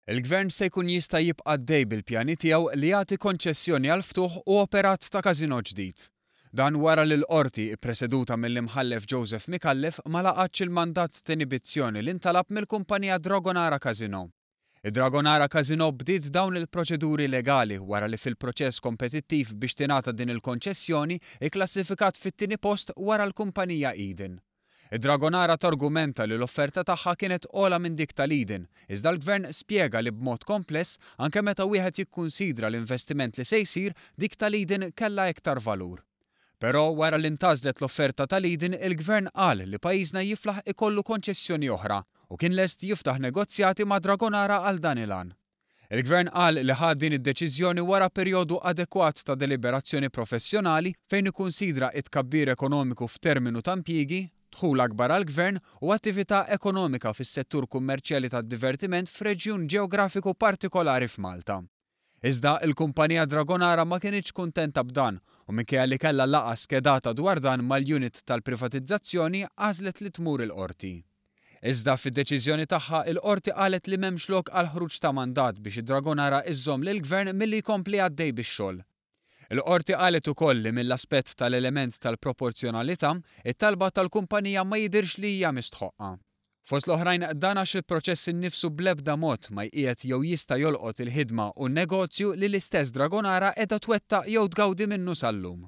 Il-Gvern se jkun jista' jibqa' għaddej bil-pjani tiegħu li jagħti konċessjoni għall-ftuħ u operat ta' każinò ġdid. Dan wara li l-Qorti, ippreseduta mill-Imħallef Joseph Micallef, ma laqgħatx il-mandat t'inibizzjoni li ntalab mill-kumpanija Dragonara Casino. Id-Dragonara Casino bdiet dawn il-proċeduri legali wara li fil-proċess kompetittiv biex tingħata din il-konċessjoni ikklassifikat fit-tieni post wara l-kumpanija Eden. Id-Dragonara targumenta li l-offerta tagħha kienet ogħla minn dik tal-Eden, iżda l-Gvern spjega li b'mod kompless, anke meta wieħed jikkunsidra l-investiment li se jsir, dik tal-Eden kellha iktar valur. Però, wara li ntgħażlet l-offerta tal-Eden, il-Gvern qal li pajjiżna jiflaħ ikollu konċessjoni oħra u kien lest jiftaħ negozjati ma' Dragonara għal dan il-għan. Il-Gvern qal li ħa din id-deċiżjoni wara perjodu adekwat ta' deliberazzjoni professjonali fejn ikkunsidra t-tkabbir ekonomiku f'terminu ta' impjiegi, dħul akbar għall-Gvern u attività ekonomika fis-settur kummerċjali tad-divertiment f'reġjun ġeografiku partikolari f'Malta. Iżda, il-kumpanija Dragonara ma kinitx kuntenta b'dan u minkejja li kellha laqgħa skedata dwar dan mal-unit tal-privatizzazzjoni għażlet li tmur il-Qorti. Iżda fid-deċiżjoni tagħha, il-Qorti qalet li m'hemmx lok għall-ħruġ ta' mandat biex id-Dragonara iżżomm lill-Gvern milli jkompli għaddej bix-xogħol. Il-Qorti qalet ukoll li mill-aspett tal-element tal-proporzjonalità, it-talba tal-kumpanija ma jidhirx li hija mistħoqqa. Fost l-oħrajn dan għax il-proċess innifsu bl-ebda mod ma jqiegħed jew jista' jolqot il-ħidma u n-negozju li l-istess Dragonara qiegħda twettaq jew tgawdi minnu sal-lum.